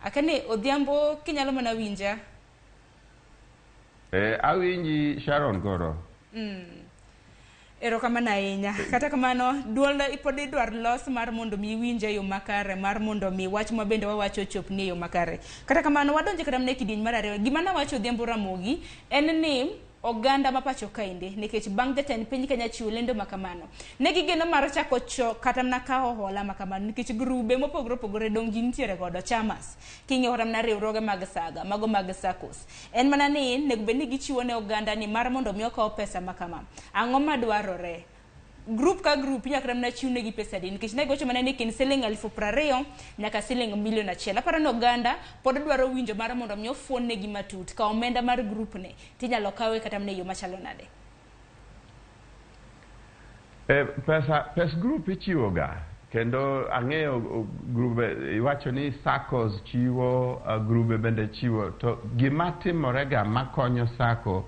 Akani Odhiambo, kinyalo mana winja. Awinji, Sharon, koro. Erokamano ahinya. Kata kamano, duol pod idwar los mar mondo mi iwinje e yo makare, mar mondo mi wach ma bende wawacho ochopni e yo makare. Kata kamano, wadonjo kata mana e kidieny mar ariyo. Gima nawacho, Odhiambo Ramogi, en ni oganda ma pacho kaendi, nikech bang' jatend piny Kenya chiwo lendo ma kamano, ne gigeno mar chako cho kata mana kawo hola ma kamano, nikech grube mopogore opogore dong' ji nitiere godo chamas. King'iyo kata mana riwruoge mag saga, mago mag SACCOs, en mana ni nego bed ni gichiwo ne oganda ni mar mondo mi okaw pesa ma kama. Ang'o madwarore? Group ka group inyalo kata mana chiw negi pesa adi? Nikech ne giwacho mana ni kind siling 20,000 nyaka siling milion 1. Aparo ni oganda pod dwaro winjo mar mondo mi ofuon negi matut ka omenda mar group ni tinyalo kawe kata mana e yo machalo nade. Pesa pes group ichiwo ga, kendo ang'eyo grube iwacho ni SACCOs chiwo, grube bende chiwo. To gima timore ga makonyo SACCO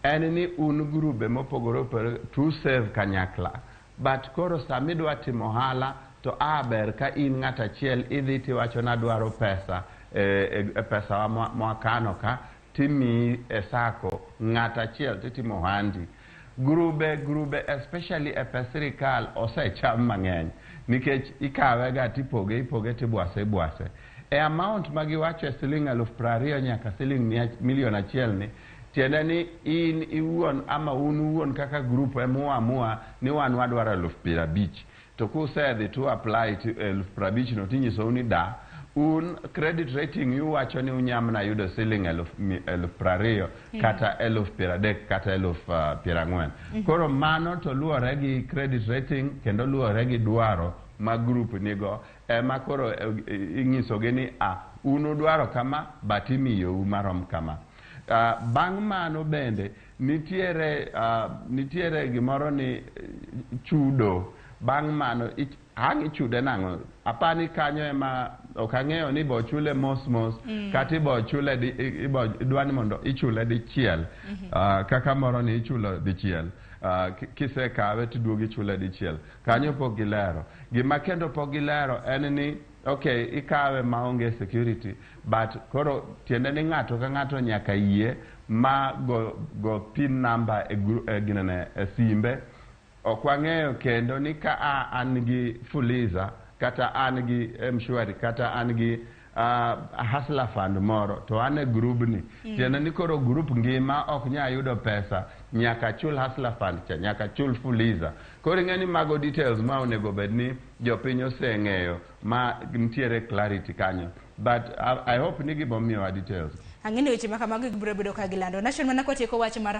en ni un grube mopogore opogore to save kanyakla, but koro sama idwa timo ohala to a ber ka in ng'at achiel idhi tiwacho nadwaro pesa e pesawa mwakano ka, timiyi e SACCO ng'at achiel titimo ohandi. Grube especially e pes sirikal osecham mang'eny, nikech ikawe ga tipoge ipoge tibwase ibwase e amount ma giwacho e siling 20,000 nyaka siling milion 1 ni tiende ni in iwuon ama un uwuon kaka group emuamua ni wan wadwaro 50,000, to kusedhi to apply to 50,000 no, tinyisou ni da un credit rating uwacho ni unyamna yudo siling 20,000 kata 30,000 kata 40,000. Koro mano to luwore gi credit rating kendo luwore gi dwaro ma group nigo. Ema koro ing'isogi ni a un udwaro kama, but imiyou marom kama. Bang' mano bende nitiere gimoro ni chudo. Bang' mano ang' ichude nang'o? Apani kanyo ema ok ang'eyo ni ibo chule mos mos kata ibo chule ibo idwa ni mondo ichule dichiel. Kaka moro ni ichulo dichiel, kisekawe tiduogo ichule dichiel. Kanyo pok gilero. Gima kendo pok gilero en ni okay, ikawe maonge security, but koro tiende ni ng'ato ka ng'ato nyaka yie ma go PIN number e ginene e simbe. Ok wang'eyo kendo ni ka a an gi Fuliza kata an gi Mshwari kata an gi Hustler Fund moro to an e grubni, tiende ni koro group ngima ok nyal yudo pesa nyaka chul Hustler Fund cha, nyaka chul Fuliza. Koro ing'e ni mago details ma onego bed ni jopiny oseng'eyo ma nitiere clarity kanyo, but I hope ni gibomiyowa details. Ang'e ni weche ma kamago gibiro bedo ka gilando. Nation mana kotieko wach mar